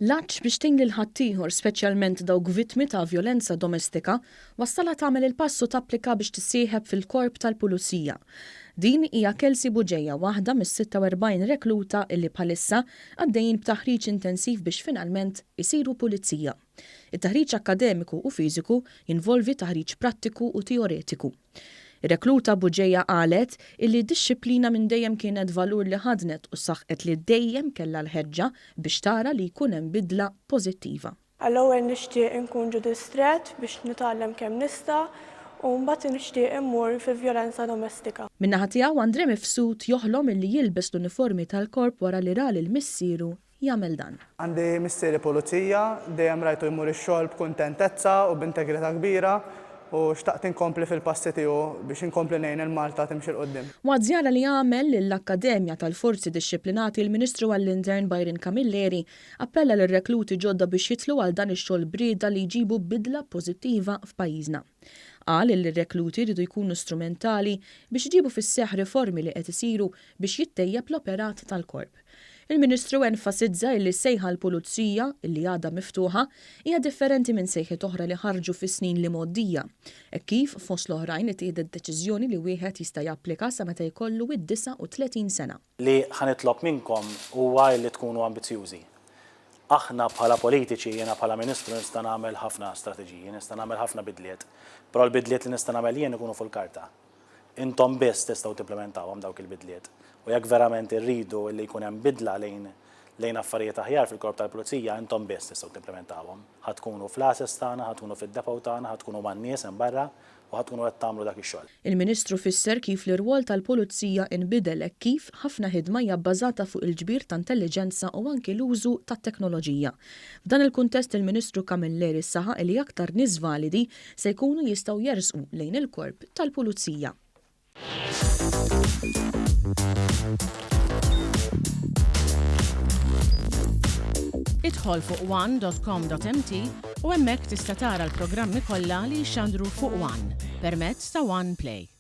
L-għatx biex tgħin lil ħaddieħor, speċjalment dawk vittmi ta' vjolenza domestika, wassalha tagħmel il-pass u tapplika biex tissieħeb fil-Korp tal-Pulizija. Din hija Kelsey Bugeja, waħda mis-46 rekluta illi bħalissa għaddejjin b'taħriġ intensiv biex finalment isiru pulizija. It-taħriġ akkademiku u fiżiku jinvolvi taħriġ prattiku u teoretiku. Ir-rekluta Bugeja qalet illi d-dixxiplina minn dejjem kienet valur li ħadnet u saħqet li dejjem kellha l-ħeġġa biex tara li jkun hemm bidla pożittiva. Għall-ewwel nixtieq inkun ġo distrett biex nitgħallem kemm nista' u mbagħad nixtieq immur fil-vjolenza domestika. Min-naħa tiegħu André Mifsud joħlom illi jilbes l-uniformi tal-Korp wara li ra lil missieru jagħmel dan. Għandi missieri pulizija, dejjem rajtu jmur ix-xogħol b'kuntentezza u b'integrità kbira u xtaqt inkompli fil-passi tiegħu biex inkompli ngħin 'il Malta timxi 'l quddiem. Waqt żjara li għamel lill-Akkademja tal-Forzi Dixxiplinati l-Ministru għall-Intern Byron Camilleri appella lir-rekluti ġodda biex jidħlu għal dan ix-xogħol b'rieda li jġibu bidla pożittiva f'pajjiżna. Qal illi r-rekluti jridu jkunu strumentali biex iġibu fis-seħħ riformi li qed isiru biex jittejjeb l-operat tal-Korp. Il-Ministru enfasizza illi s-sejħa għall-Pulizija, illi għadha miftuħa, hija differenti minn sejħiet oħra li ħarġu fis-snin l-imgħoddija, hekk kif, fost l-oħrajn, ittieħdet deċiżjoni li wieħed jista' japplika sa meta jkollu d-39 sena. Li ħa nitlob minnkom huwa illi tkunu ambizzjużi. Aħna bħala politiċi, jiena bħala Ministru nista' nagħmel ħafna strateġiji, nista' nagħmel ħafna bidliet, però l-bidliet li nista' nagħmel jien ikunu fuq il-karta. Intom biss tistgħu timplimentawhom dawk il-bidliet. U jekk verament irridu li jkun hemm bidla lejn lejn affarijiet aħjar fil-Korp tal-Pulizija, intom biss tistgħu timplimentawhom. Ħa tkunu fl-għases tagħna, ħa tkunu fid-depot tagħna, ħa tkunu man-nies hemm barra u ħa tkunu qed tagħmlu dak ix-xogħol. Il-Ministru fisser kif l-irwol tal-Pulizija inbidel hekk kif ħafna ħidma hija bbażata fuq il-ġbir ta' intelliġenza u anki l-użu tat-teknoloġija. F'dan il-kuntest il-Ministru Camilleri saħaq li aktar nies validi se jkunu jistgħu jersqu lejn il-Korp tal-Pulizija. Idħol fuq one dot com dot mt u hemmhekk tista' tara l-programmi kollha li jixxandru fuq one permezz ta' One Play.